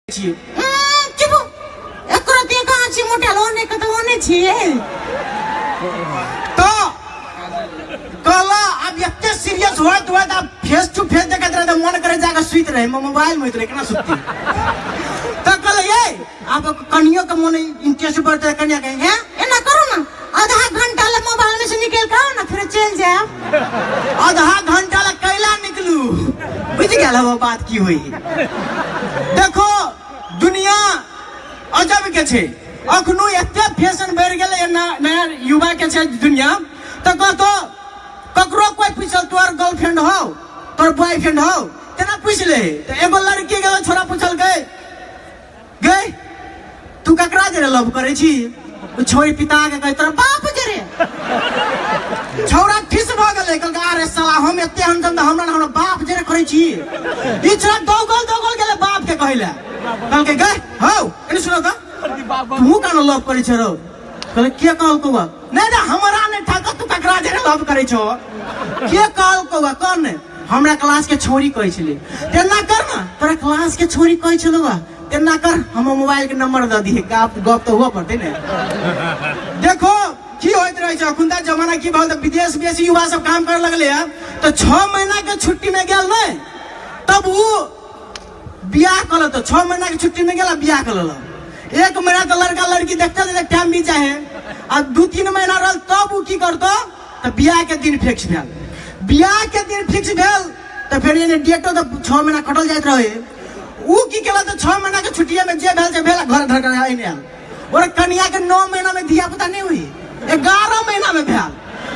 छियै। चुप, एकरो ते कहाँ छी मोटायल, ओने के तऽ ओने छियै। तो कहला आब एते सीरियस होइत होइत आब फेस टू फेस देखैत रहे तऽ मन करे जाके सुति रहे, मोबाइल में होइत रहे केना सुतती। तऽ कहले ये आब कनियो के मन इंटरेस्ट बढ़ते, कनिया के हैं एना करू ना, आधा घंटा ले मोबाइल में से निकल के आओ ना, फिर चल जाए। आधा घंटा ले कैला निकलू, बुझ गेल हो बात की हुई। देखो दुनिया अजब के छै, अखनो एते फैशन बढ़ि गेलै नया युवा के छै दुनिया। तऽ कहतो ककरो कोई पूछल तोहर गर्लफ्रेंड हो तोहर बॉयफ्रेंड हो, तेना पूछ ले। तऽ एगो लड़की के छोरा पूछलकै, गई तू ककरा जरे लव करै छी? ओ छोरी पिता के कहै तोरा बाप जरे। छौड़ा ठिस भऽ गेलै, कहलकै अरे साला हम एते हनसन तऽ हमरा हमरा बाप जरे करै छी। ई छोरा दौगल दौगल गेलै बाप के कहै लए, कहलकै गई हौ एने सुनो तऽ तू कान लव करै छौ रौ? कहलकै के कहलकौ? नहि नहि हमरा नहि ठक, तू ककरा जरे लव करै छौ? के कहलकौ? कह ने। हमरा क्लास के छोरी कहै छलै। तेना कर ना, तोरा क्लास के छोरी कहै छलौ, तेना कर हमर मोबाइल के नंबर दऽ दिहे, गप गप तऽ हुअ पड़तै ने। देखो की होइत रहै छै अखुनका जमाना की भऽ गेल, विदेश बेसी युवा सब काम करे लगलै हँ, तऽ 6 महीना के छुट्टी में गेल नहि, तब उ बियाह कऽ लेतौ। 6 महीना के छुट्टी में गेल आ बियाह कऽ लेलक। 1 महीना तऽ लड़का लड़की देखते देखते टाइम बीत जाइ है, आ 2-3 महीना रहल तब उ की करतौ, तऽ बियाह के दिन फिक्स भेल। बियाह के दिन फिक्स भेल तऽ फेर एने डेटो तऽ 6 महीना कटल जाइत रहे। उ की केलक तऽ 6 महीना के छुट्टिया में जे भेल से भेल, घर धर के आनि आयल। और कनिया के 9 महीना में धिया पुता नहीं हुई, 11 महीना में भेल।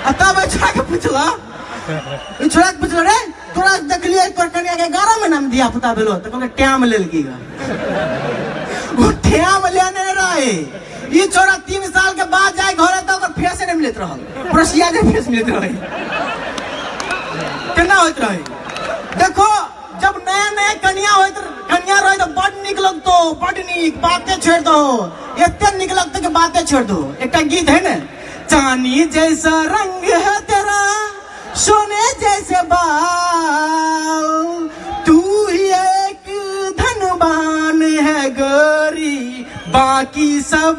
आ तब ओहि छोरा के पुछलक, ओहि छोरा के पुछलक, रे तोरा देखलियै तोर कनिया के 11 महीना में धिया पुता भेलो, तऽ कहलकै टाइम लेलकै ग। ओ टाइम लेने रहे। ई छोरा 3 साल के बाद जाय घरे तऽ ओकर फेस नहि मिलैत रहल, प्रोसिया के फेस मिलैत रहे। केना होइत रहे? देखो जब नया नया कनिया होइत, कनिया रहे तऽ बड नीक लगतो, बड नीक, बाते छोड़ दो, एते नीक लगतो कि बाते छोड़ दो। एकटा गीत है ने, चांदी जैसा रंग है तेरा सोने जैसे बाल, तू ही एक धनवान है गोरी बाकी सब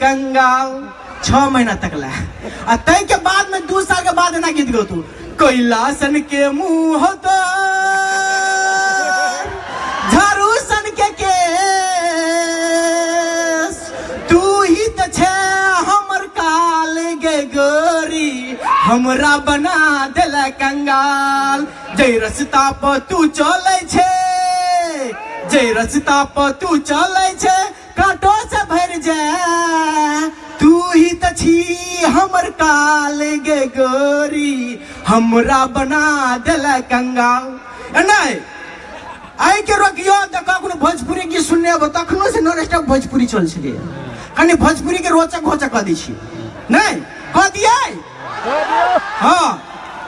कंगाल। 6 महीना तक ला, आ तै के बाद में 2 साल के बाद एना गीत गौतू, कैलासन के मुँह तो झाड़ू सन के केस, तू ही तो छे हमर काल गे गोरी, हमरा बना देल कंगाल। जै रस्ता पर तू चलै छे, जै रस्ता पर तू चलै छे कांटो से भरि जाए, तू ही तो छी हमर काल गे गोरी, हमरा बना देल कंगाल। नहीं आइ के रोकियो, देखो कोनो भोजपुरी गीत सुनने अबो तखनो से नॉन स्टॉप भोजपुरी चल छलै। कनि भोजपुरी के रोचक घोचक कऽ दै छी, नहीं कऽ दियै? हाँ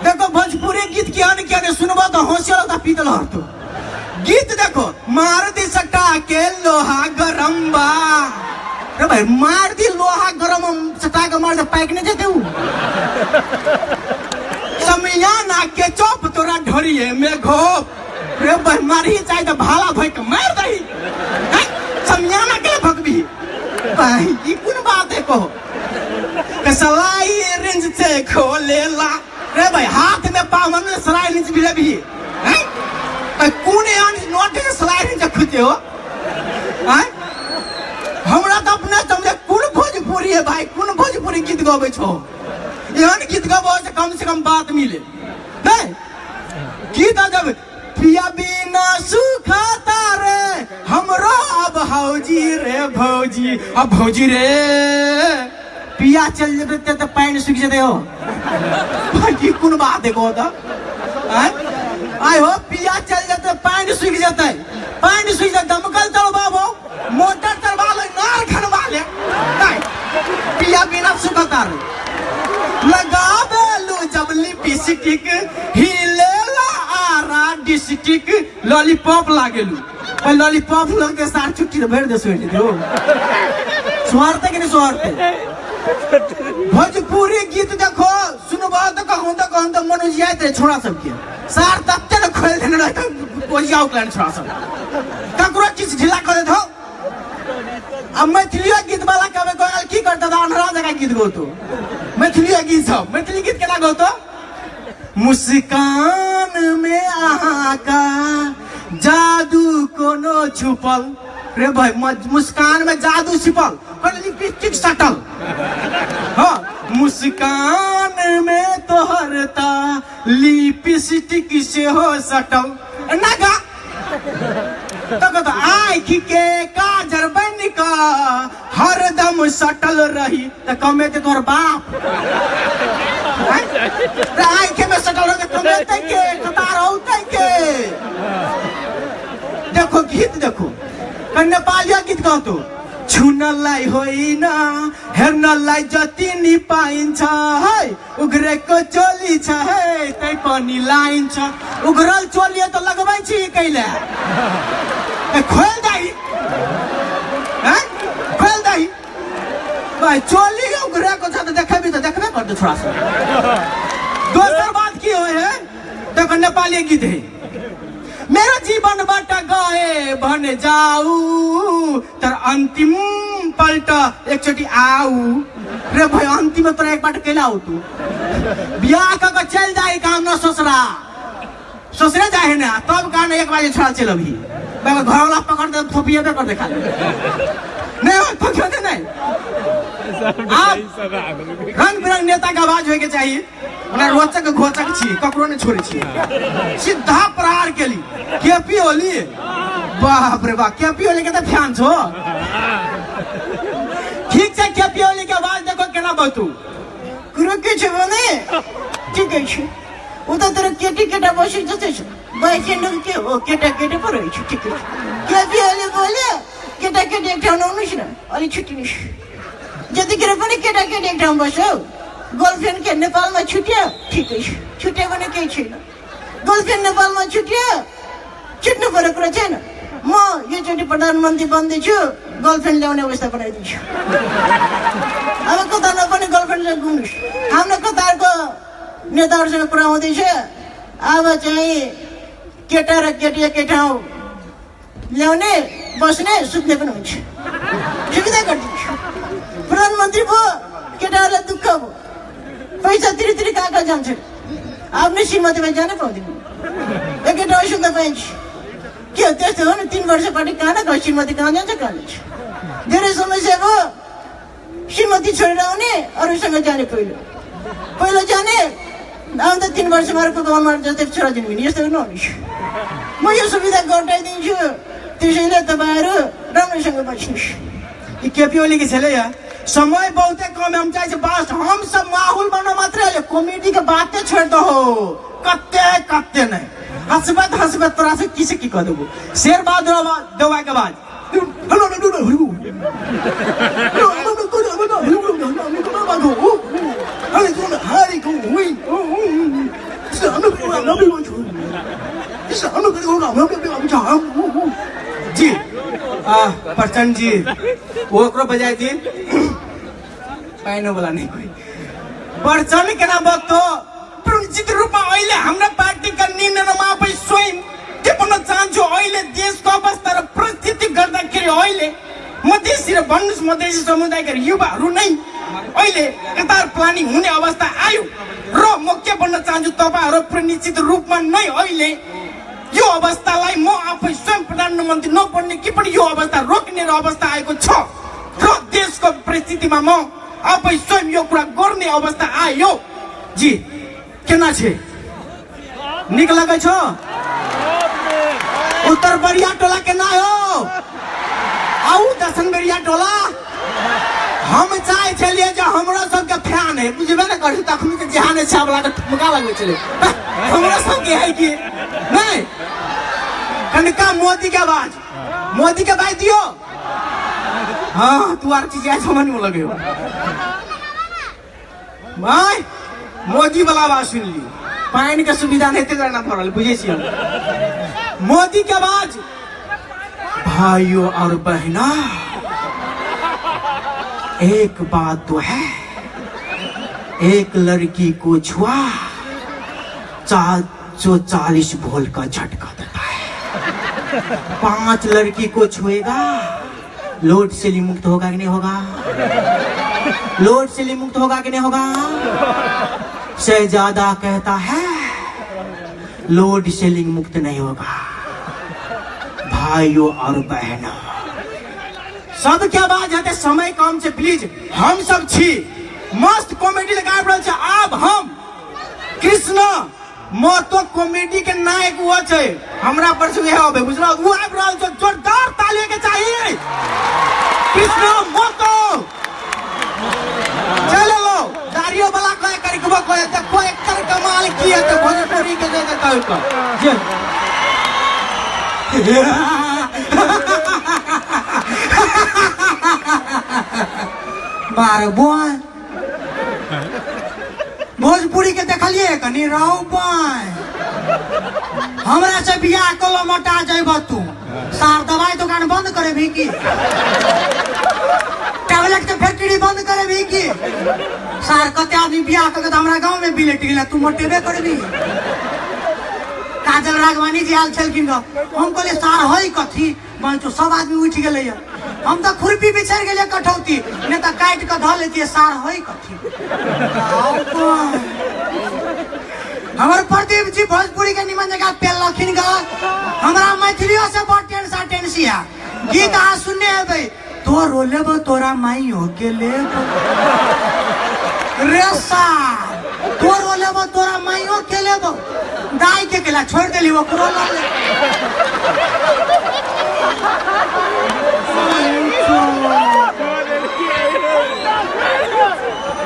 देखो भोजपुरी गीत केहन केहन सुनबो तऽ हंसियो लगता पीतल हरतो। गीत देखो, मार दी सटा के लोहा गरम बा, रे भाई मार दी लोहा गरम सटा के मार दे पाइक नहीं जेते उ। समियाना के चौप तोरा ढोरिए में घोप, रे भाई मारही चाहे तो भाला भई के मार दही, समियाना के भगबी भाई, ई कोन बात है कहो। सलाई रिंच से खोलेला, रे भाई हाथ में पावन में सलाई रिंच भी लेबी, हैं कोन एहन नोट से सलाई रिंच खुजे हो? हैं हमरा तो अपना समझे कोन भोजपुरी है भाई, कोन भोजपुरी गीत गबै छो? एहन गीत गबो से कम से कम बात मिले नहीं। गीत जब पिया बिना सुखता रे हमरो अब हौजी रे भौजी, अब भौजी रे पिया चल जेतै तऽ पानि सुखि जेतै हो। भाई की कोन बात है कहो तऽ? आइ हो पिया चल जेतै पानि सुखि जेतै, पानि सुखि जेतै दमकल चलबाबो, मोटर चलबा ले, नार खनबा ले, नहीं पिया बिना सुखता रे। लगाबेलू जब लिपस्टिक हिलेला आरा डिस्ट्रिक्ट लॉलीपॉप लागेलू, पर लॉलीपॉप लगते सार छुट्टी तो भरि दे सोचि दियो। सोहरते कि नहीं सोहरते? भोजपुरी गीत देखो सुनबो तऽ कहूँ तऽ कहूँ तऽ मन उजियाइत रहे छोड़ा सबके, सार तते ने खोलि देने रहै तऽ ओजिया उकलनि छोड़ा सब, ककरो किछु ढीला कऽ देत हौ। आ मैथिलियो गीत वाला कहबे कहल की करता त अन्हरा जगह गीत गौतो। मैथिलियो गीत सब मैथिली गीत केना गौतो? मुस्कान में अहाँ का जादू कोनो छुपल। रे भाई मुस्कान में जादू छिपल, लिपस्टिक सटल। हाँ मुस्कान में तोहरता लिपस्टिक से हो सटल। ना गा तो कहतो आँखि के काजर बन का हरदम सटल रही त कमेते तोहर बाप। आँखि में सटल रह कमेते के कतार औते के। देखो गीत देखो नेपालिया गीत कहतो छुनलाई होइन हेर्नलाई जति नि पाइन्छ है उग्रेको चोली छ है तै पनि लाइन्छ। उग्रल चोली त लगबै छी कैले खोल दाइ खोल दाइ भाइ चोली उग्रेको छ त देखेबी त देखबे करतो छोरा सब। दोसर बात की होइ है देखो नेपाली गीत है मेरो जीवनबाट गए भने जाऊ तर अन्तिम पल्ट एकचोटि आऊ। रे भाइ अन्तिम तोरा एकबाट कैला आऊ तू? बियाह क के चल जाए काम न ससुरा ससुरे जाए ना तब कारण 1 बजे छोरा चल अभी घरवाला पकड़ दे थोपिएबे कर दे खाली नहीं हो थोपियो दे नहीं। आप रंग बिरंग नेता के आवाज होय के चाहिए। ओना रोचक घोचक छी ककरो नहीं छोड़े छी सीधा प्रहार केली केपी ओली। बाप रे बाप केपी ओली के त फैन छो। ठीक छै केपी ओली के आवाज देखो केना बतू कुरो के छ भने ठिकै छ उतातिर केटी केटा बसेको जस्तै छ बाइसेन्डु के हो केटा केटी पो रहेछ। ठिकै छ केपी ओली बोल्यो केटा केटी एक ठाउँ नआउनुहोस् न अलि छुट्टिनुहोस्। जतिखेर पनि केटा केटी एक ठाउँ बस्छ हौ। गर्लफ्रेन्ड के नेपालमा छुट्यो ठिकै छ छुट्यो भने केही छैन। गर्लफ्रेन्ड नेपालमा छुट्यो छुट्नु परेको कुरा छैन। म योचोटि प्रधानमन्त्री बन्दैछु गर्लफ्रेन्ड ल्याउने अवस्था बनाइदिन्छु। अब कतारमा पनि गर्लफ्रेन्डसँग घुम्नुहोस्। हाम्रो कतारको नेताहरूसँग कुरा हुँदैछ अब चाहिँ केटा र केटी एकै ठाउँ ल्याउने बस्ने सुत्ने पनि हुन्छ सुविधा गरिदिन्छु। प्रधानमन्त्री भयो केटाहरूलाई दुःख भयो पैसा तिरी तिरी कहाँ कहाँ जान्छ आफ्नै श्रीमतीमा जानै पाउँदैन एकै ठाउँ सुत्न पाइन्छ के हो त्यस्तो हो नि। 3 वर्षपाटि कहाँ न कहाँ श्रीमती कहाँ जान्छ कहाँ जान्छ। धेरै समस्या भयो श्रीमती छोडेर आउने अरूसँग जाने पहिलो पहिलो जाने आउँदा 3 वर्षमा अर्को गाउँमा जस्तै छोरा जन्मिने यस्तो नहुने। म यो सुविधा घटाइदिन्छु त्यसैले तपाईँहरू राम्रोसँग बस्नुहोस्। ई केपी ओली के छलै समय बहुते कम हम चाहे बस हम सब माहौल बनो मात्र कॉमेडी के बातें छोड़ दो कत्ते कत्ते नहीं हंसबत हंसबत तोरा से की से की कह देबो। शेर बहादुर देवा के बाद जी प्रचंड जी ओकरो बजाय दी पाइनो वाला नहीं कोई प्रचंड केना बतो निश्चित रूपमा अहिले हाम्रो पार्टीका निर्णयमा आफै स्वयं के भन्न चाहन्छु अहिले देशको अवस्था र परिस्थिति गर्दाखेरि अहिले मधेसी र भन्नुहोस् मधेसी समुदायका युवाहरू नै अहिले कतार प्लानिङ हुने अवस्था आयो र म के भन्न चाहन्छु तपाईँहरू निश्चित रूपमा नै अहिले यो अवस्थालाई म आफै स्वयं प्रधानमन्त्री नबन्ने कि पनि यो अवस्था रोक्ने अवस्था आएको छ र देशको परिस्थितिमा म आफै स्वयं यो कुरा गर्ने अवस्था आयो। जी केना छे निक लगै छ? उत्तर बरिया टोला केना हो? आउ दक्षिण बरिया टोला हम चाहे छलिए जे हमरा सबके फैन है बुझबे ने करू तखनी के जेहाने छै वाला के ठुमका लगै छलै हमरा सबके है कि नहीं। कनका मोदी के आवाज मोदी के बाज दियो। हाँ तू आर चीज ऐसा मन लगे भाई मोदी वाला आवाज सुन ली पानी के सुविधा नहीं करना पड़ल बुझे छी। मोदी के आवाज भाइयों और बहना एक बात तो है एक लड़की को छुआ 440 वोल्ट का झटका देता है 5 लड़की को छुएगा लोड सेलिंग मुक्त होगा कि नहीं होगा? लोड सेलिंग मुक्त होगा कि नहीं होगा? शहजादा कहता है लोड सेलिंग मुक्त नहीं होगा। भाइयों और बहनों, सब के आवाज हेतै, समय कम छै, प्लीज। हम सब छी मस्त कॉमेडी लगा रहल छै। आब हम कृष्ण महतो कॉमेडी के नायक हुआ छै, हमरा पर से वएह अबै, बुझलौ? ओ आबि रहल छै, जोरदार ताली के चाहिए। कृष्ण महतो चल लो, दारियो वाला कहे करिकबो कहे, देखो एकर कमाल की है तो भोजपुरी के जे कह कह जे मार बोय भोजपुरी के देखलिए कनी रहू बाय। हमरा से बियाह कलो मोटा जइब तू, सार दवाई दुकान बंद करे भी की, टैबलेट के फैक्ट्री बंद करे भी की, सार कते आदमी बियाह क के हमरा गांव में बिलेट गेला, तू मोटेबे करबी। काजल राघवानी जी आयल छलखिन, हम कहलिए सार है कथी, तो सब आदमी उठि गेलै, हम तो खुरपी बिछड़ गेलियै कठौती, नहीं तो काटि के धऽ लेतियै, सार है कथी। हमर प्रदीप जी भोजपुरी के निमन जगह पेलखिन ग, हमरा मैथिलियो से बड़ टेंसा टेंसी है। गीत अहाँ सुनने हेबै, तोरो लेबो तोरा माइयो के लेबो रे सार, तोरो लेबो तोरा माइयो के लेबो, दाई के केला छोड़ देली ओकरो लऽ ले।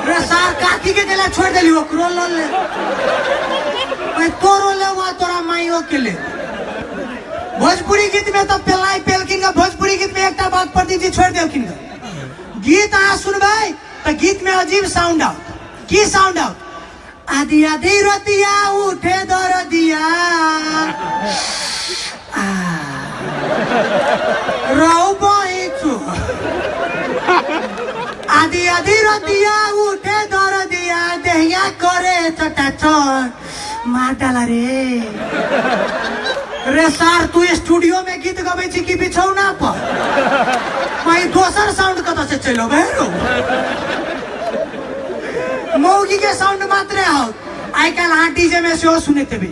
रे सार काकी के केला छोड़ देली ओकरो लऽ ले, मैं तोरो लेबो तोरा माइयो के ले। भोजपुरी गीत में तो पेलाई पेलखिन ग, भोजपुरी गीत में एकटा बात प्रदीप जी छोड़ देलखिन ग, गीत अहाँ सुनबै तो गीत में अजीब साउंड आओत। की साउंड आओत? आधी आधी रतिया उठे दरदिया रौ बहिचु, आधी आधी रतिया उठे दरदिया देहिया करे चटाचट मार डाला रे। रे सार तू स्टूडियो में गीत गबै छी कि बिछौना पर? वही दोसर साउंड कतऽ से चलि अबै रौ? मौगी के साउंड मात्रे आओत। आइ काल्हि अहाँ डीजे में सेहो सुनैत हेबै,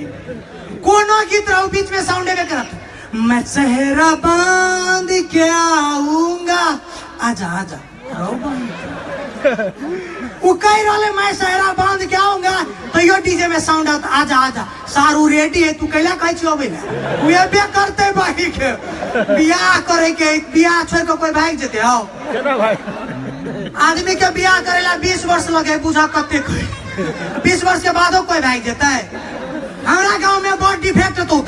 कोनो गीत रहू बीच में साउंड एबे करत, मैं चेहरा बांध के आऊंगा, आजा आजा रौ बहिन। उ कहि रहले मैं सेहरा बांध के आऊंगा, तैयो डीजे में साउंड आओत आजा आजा। सारू रेडी है, तू कैला कहै छी अबै ले? उ एबे करतै बाही के, बियाह करे के, बियाह छोड़ के कोई भागि जेतै? हौ केना भाई आदमी के बियाह करेला 20 वर्ष लगे, बुझा कते 20 वर्ष के बादो कोई भागि जेतै? हमरा गांव में बड़ डिफेक्ट तो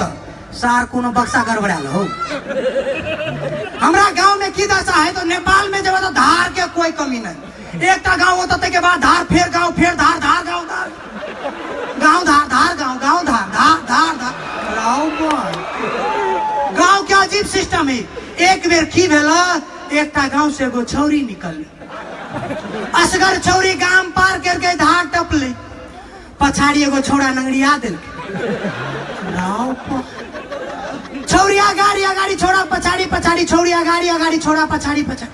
सार कोनो बक्सा गड़बड़ायल हो। हमरा गांव में की दशा है तो नेपाल में जब तो धार के कोई कमी नहीं, एकटा गांव होता के बाद धार, फिर गांव, फिर धार, धार गांव, धार गांव, धार धार गांव, गांव धार धार धार धार गांव के अजीब सिस्टम है। एक बेर की भेल, एकटा गांव से एगो छौरी निकल, असगर छौरी गाम पार करके धार टपले, पछाड़ी एगो छौड़ा नंगड़िया देलकै, छौरी अगाड़ी अगाड़ी छौड़ा पछाड़ी पछाड़ी, छौरी अगाड़ी अगाड़ी छौड़ा पछाड़ी पछाड़ी,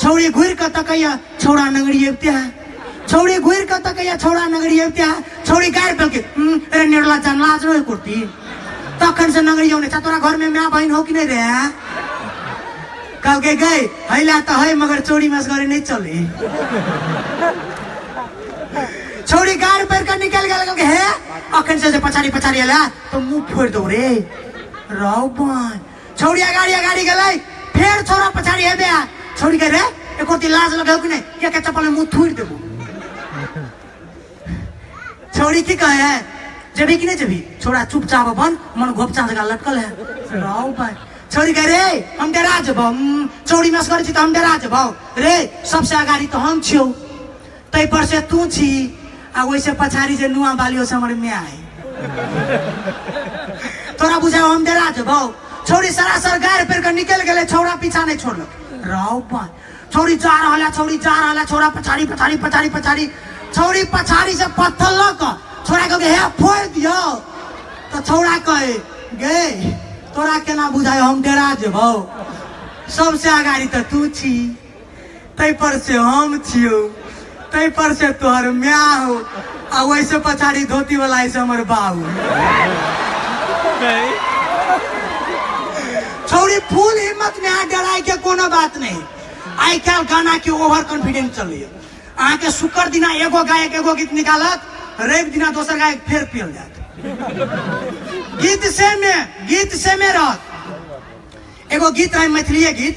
छौरी घुरि कऽ तकैया छौड़ा नंगड़ी अबिते है, छौरी घुरि कऽ तकैया छौड़ा नंगड़ी अबिते है, छौरी गारि देलकै, अरे नेरला जान लाज रहे कुर्ती, तखन से नंगड़ी औने छ, तोरा घर में my बहिन हो कि नहीं रे? कहलकै गई हैला तो है मगर चोरी मसगरी नहीं चली। छौरी गारि पढ़ि कऽ निकलि गेल, कहलकै हे अखन से जे पछाड़ी पछाड़ी एला तो मुँह फोड़ि दौ रे रौ बन। छौरी अगाड़ी अगाड़ी गेलै, फेर छौड़ा पछाड़ी हेबे, छौरी के रे एको ती लाज लगौ कि नहीं, एक चप्पल में मुँह थूरि देबो। छौरी की कहे है जेबी कि नहीं जेबी? छौड़ा चुपचाप अपन मन घोपचा जगह लटकल है रौ बन। छौरी कहे रे हम डरा जेबौ, चौरी मसगर छी तो हम डरा जेबौ रे, सबसे अगाड़ी तो हम छियौ, तै पर से तू छी, आ ओइसे पछाड़ी जे नुआ बाली से हमर my है, तोरा बुझाओ हम डरा जेबौ। छौरी सरासर गारि पेर के निकलि गेलै, छौड़ा पीछा नहीं छोड़लक रौ बन। छौरी जा रहल है, छौरी जा रहल है, छौड़ा पछाड़ी पछाड़ी पछाड़ी पछाड़ी, छौरी पछाड़ी से पत्थर लऽ कऽ छौड़ा कहलकै हे फोड़ि दियौ, तऽ छौड़ा कहे गे तोरा केना बुझाय हम डरा जेबौ, सबसे अगाडि त तू छी, तै पर से हम छियौ, तै पर से तोहर माय हो, आ वैसे पछाड़ी धोती वाला ऐसे हमर बाबू। छौड़ी फुल हिम्मत में आ, डराय के कोनो बात नहीं। आइ काल्हि गाना के ओवर कॉन्फिडेंस चलैया। अहाँके शुक्र दिना एगो गायक एगो गीत निकालत, रवि दिना दोसर गायक फेर पियल जायत। गीत सेमे, गीत सेमे रहत। एगो गीत रहे मैथिलीए गीत,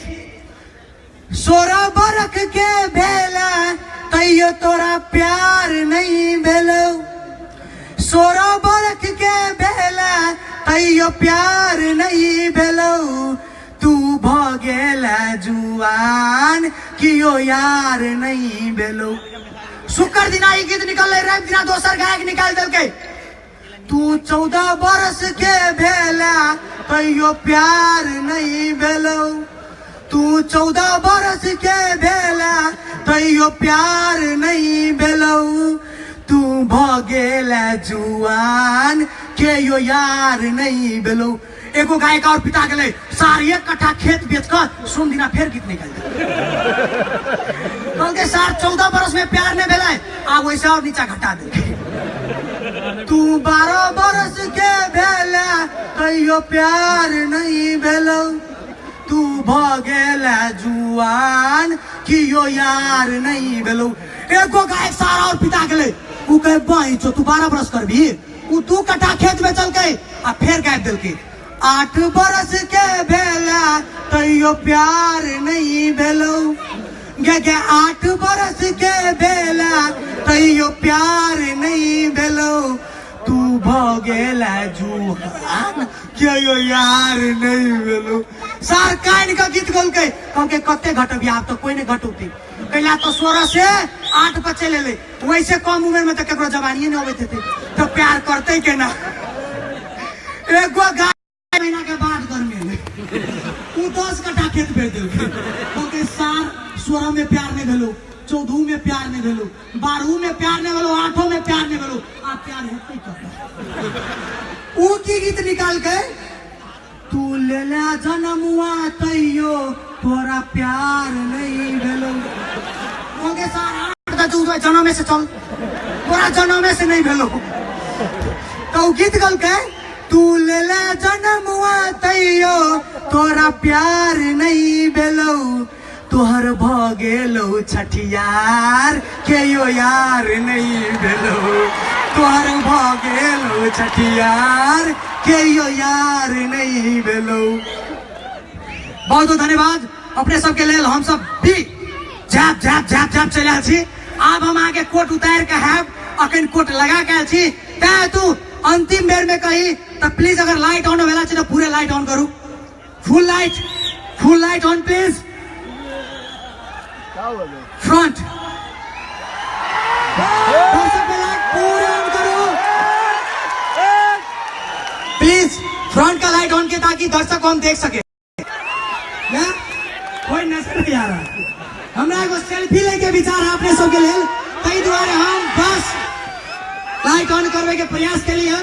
16 बरख के भेला तैयो तोरा प्यार नहीं भेलौ, 16 बरख के भेला तैयो प्यार नहीं भेलौ, तू भ गेला जुआन कियो यार नहीं भेलौ। शुक्र दिना ई गीत निकललै, रवि दिना दोसर गायक निकालि देलकै, तू 14 बरस के भेला तैयो प्यार नहीं भेलौ, तू 14 बरस के भेला तैयो प्यार नहीं भेलौ, तू भ गेला जुआन के यो यार नहीं भेलौ। एगो गायक और पिता गेलै, सार 1 कट्ठा खेत बेच कऽ सोम दिना फेर गीत निकालि देलकै। कहलकै सार 14 बरस में प्यार नहीं भेलै, आब वैसे और नीचा घटा देलकै। तू 12 बरस के भेला तैयो प्यार नहीं भेलौ, तू भ गेला जुआन कियो यार नहीं भेलौ। एगो गायक सारा और पिता गेलै, उ कहे बही छौ तू 12 बरस करबी, उ 2 कट्ठा खेत बेचलकै आ फेर गाबि देलकै, 8 बरस के भेला तैयो प्यार नहीं भेलौ, गे गे 8 बरस के भेला तैयो प्यार नहीं भेलौ, तू भ गेला जुआन कियो यार नहीं भेलौ। सार कानि के गीत गौलकै, कहलकै कते घटबी आब तऽ कोइ नहि घटौतै, कैला तऽ 16 से 8 पर चलि एलै, वैसे कम उम्र में तऽ केकरो जवानिए नहि अबैत हेतै, तऽ प्यार करतै केना। एगो गाय महीना के बाद गर्मी एलै, उ 10 कट्ठा खेत बेच देलकै। कहलकै सार 16 में प्यार नहीं भेलौ, 14 में प्यार नहीं भेलौ, 12 में प्यार नहीं भेलौ, 8 में प्यार नहीं भेलौ, आब प्यार हेतै कतऽ। उ की गीत निकालकै, तू लेला जनमुआ तैयो तोरा प्यार नहीं भेलौ। कहलकै सार 8 तऽ तू जनमे से चल, तोरा जनमे से नहीं भेलौ। तऽ उ गीत गलकै, तू लेला जनमुआ तैयो तोरा प्यार नहीं भेलौ, तोहर भ गेलौ छठियार केयो यार नहीं भेलौ, तोहर भ गेलौ छठियार केयो यार नहीं भेलौ। बहुत बहुत धन्यवाद अपने सबके लेल। हम सब भी झाप झाप झाप झाप चलि आयल छी। आब हम अहाँके कोट उतारि के हैब, अखन कोट लगा के आयल छी, तैं तू अंतिम बेर में कही तऽ प्लीज अगर लाइट ऑन भेला छै तऽ पूरे लाइट ऑन करू, full light, full light on please, front पूरे ऑन करू प्लीज, फ्रंट का लाइट ऑन के ताकि दर्शक को हम देख सके। ना कोई नजर नहीं आ रहा। हमरा एगो सेल्फी लेके विचार है अपने सबके लेल, ताहि दुआरे हम बस लाइट ऑन करबे के प्रयास के लिए।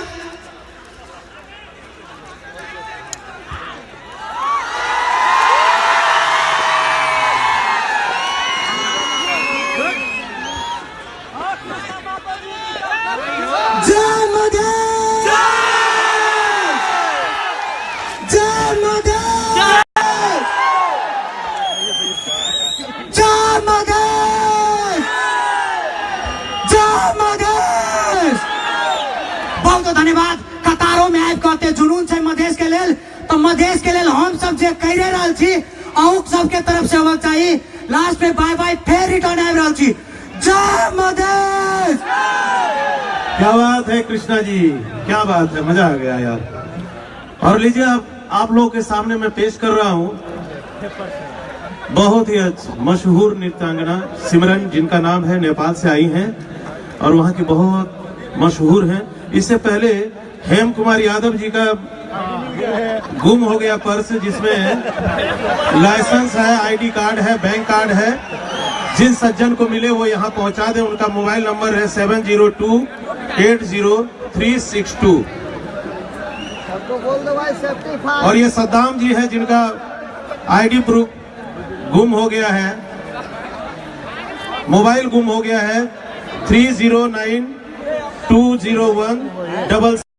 जय मधेश, जय मधेश, जय मधेश, जय मधेश। बहुत बहुत धन्यवाद। कतारों में आबि कहते जुनून छै मधेश के लेल, तो मधेश के लेल हम सब जे कहि रहल छी अहूँ सबके तरफ से होबाक चाही। लास्ट में बाय बाय, फेर रिटर्न आबि रहल छी। जय मधेश। क्या बात है कृष्णा जी, क्या बात है, मजा आ गया यार। और लीजिए आप लोगों के सामने मैं पेश कर रहा हूँ बहुत ही मशहूर नृत्यांगना सिमरन, जिनका नाम है, नेपाल से आई हैं और वहाँ की बहुत मशहूर हैं। इससे पहले हेम कुमार यादव जी का गुम हो गया पर्स, जिसमें लाइसेंस है, आईडी कार्ड है, बैंक कार्ड है। जिन सज्जन को मिले वो यहाँ पहुँचा दे। उनका मोबाइल नंबर है 70280362। और ये सद्दाम जी हैं जिनका आईडी प्रूफ गुम हो गया है, मोबाइल गुम हो गया है। 309201